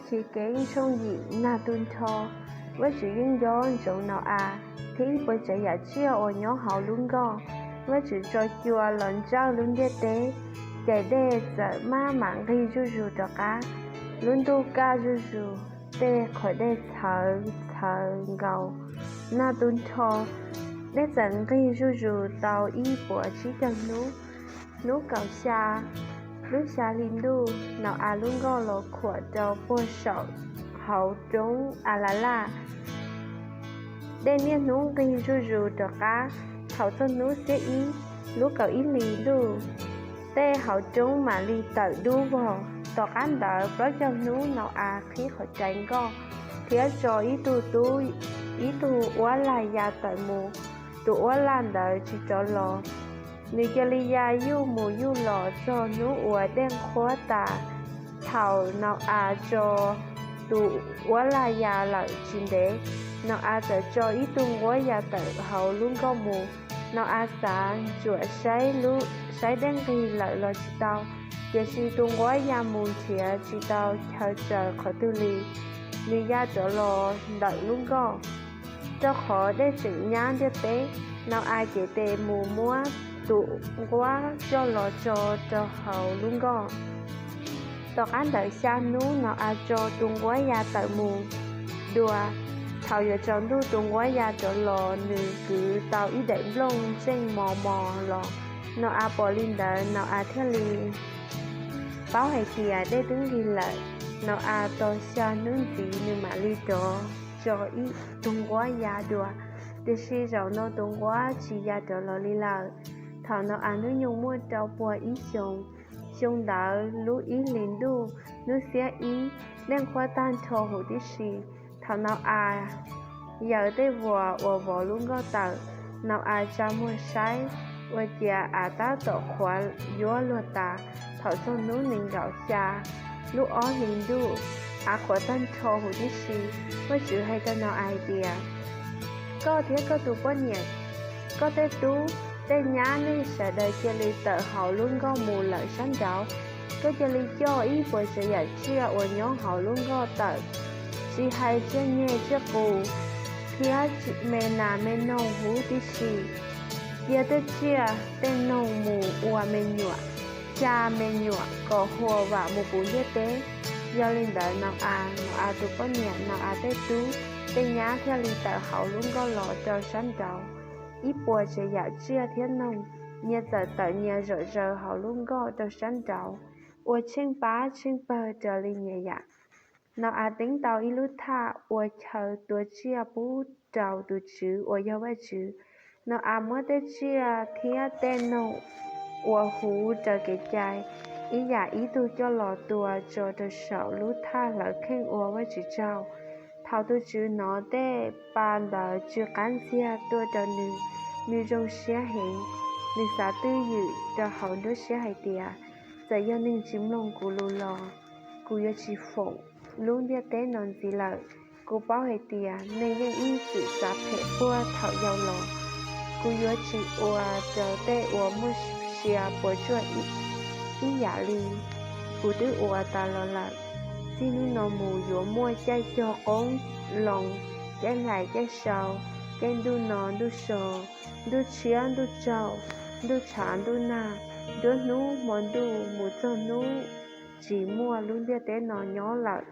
Chiv Keeb tshooj yim. Nag tu nrho, Vajtswv yeej nco ntsoov Nau-as thiab ib puas tsav yam tsiaj uas nyob hauv lub nkoj. Vajtswv tso cua los ntsawj lub ntiaj teb, ces dej txawm maj mam nqig zuj zus rov qab. Lub ntuj kaj zuj zus, tej qhov dej txhawv txhawv nkaus. Nag tu nrho, dej txawm nqig zuj zus tau ib puas tsib caug hnub. Hnub kaum xya, lub xya hli ntuj, Nau-as lub nkoj los khuam rau puag saum hauv roob Alalaj. Dej niaj hnub nqig zuj zus rov qab. Thaum txog hnub xiab ib, lub kaum ib hlis ntuj, tej hauv roob mam li tawm dub vog. Tom qab ntawd plaub caug hnub, Nau-as qhib qhov rais nkoj thiab tso ib tug tub, ib tug uab lag ya tawm mus. Tus uab lag ntawd tsis rov los, nws cia li ya yuj mus yuj los txog hnub uas dej nqhuab tas. Thaum Nau-as tso tus uab lag ya lawm tsis ntev, Nau-as txawm tso ib tug nquab ya tawm hauv lub nkoj mus. Nau-as xav ntsuam saib, saib dej nqig lawm los tsis tau, tiam sis tus nquab ya mus nrhiav tsis tau chaw tsaws qhov twg li, nws ya rov los ntawm lub nkoj, rau qhov dej tseem nyab ntiaj teb. Nau-as cev tes mus muab tus nquab coj los tso rau hauv lub nkoj. Tom qab ntawd xya hnub, Nau-as tso tus nquab ya tawm mus dua. Thaum yuav tsaus ntuj, tus nquab ya rov los, nws kwv tau ib daim nplooj ntseej mos mos los. Nau-as pom li ntawd, Nau-as thiaj li paub hais tias dej twb nqig lawm. Nau-as tos xya hnub ntxiv, nws mam li rov tso ib tug nquab ya dua, tiam sis zaum no tus nquab tsis ya rov los li lawm. Thaum Nau-as hnub nyoog muaj rau puag ib xyoos, xyoo ntawd lub ib hlis ntuj, hnub xiab ib, dej nqhuab tag nrho huv tib si. Thaum Nau-as yaws tej vuas uas vov lub nkoj tawm, Nau-as tsa muag saib, ua ciav av tab tom qhuav yuav luag tas. Thaum txog hnub nees nkaum xya, lub ob hlis ntuj, av qhuav tag nrho huv tib si. Vajtswv hais rau Nau-as hais tias, koj thiab koj tus poj niam, koj tej tub, tej nyab, nej sawv daws cia li tawm hauv lub nkoj mus lawm sab nraud. Koj cia li coj ib puas tsav yam tsiaj uas nyob hauv lub nkoj tawm, tsis hais tsiaj nyeg tsiaj qus thiab me nas me noog huv tib si. Cia tej tsiaj tej noog mus ua me nyuam, xa me nyuam kom huam vam mus puv ntiaj teb. Yog li ntawd, Nau-as, Nau-as tus poj niam, Nau-as tej tub, tej nyab thiaj li tawm hauv lub nkoj los rau sab nraud. Ib puas tsav yam tsiaj thiab noog, nyias txawm tawm nyias zom zaws hauv lub nkoj rau sab nraud, ua tsheej pab tsheej pawg raws li nyias yam. Nau-as teeb tau ib lub thaj ua chaw tua tsiaj pub rau tus Tswv uas yog Vajtswv. Nau-as muab tej tsiaj thiab tej noog uas huv raws kev cai, ib yam ib tug coj los tua tso rau saum lub thaj hlawv kheej ua Vajtswv tsaug. Thaum tus Tswv hnov tej pa ntawd tsw qab ntxiag tuaj rau nws, nws zoo siab heev. Nws xav twj ywm rau hauv nruab siab hais tias, txawm yog neeg tsis mloog kuv lus los, kuv yuav tsis foom lub ntiaj teb no ntxiv lawm. Kuv paub hais tias neeg yeej ib txwm xav phem puag thaum yau los. Kuv yuav tsis ua rau tej uas muaj sia puas tsuaj ib yam li kuv twb ua tas los lawm. Txij hnub no mus yuav muaj caij cog qoob loo, caij hlais caij sau, caij ntuj no ntuj so, ntuj tshiab ntuj tsaug, ntuj tshav ntuj nag, nruab hnub hmo ntuj mus txog hnub tsis muaj lub ntiaj teb no nyob lawm.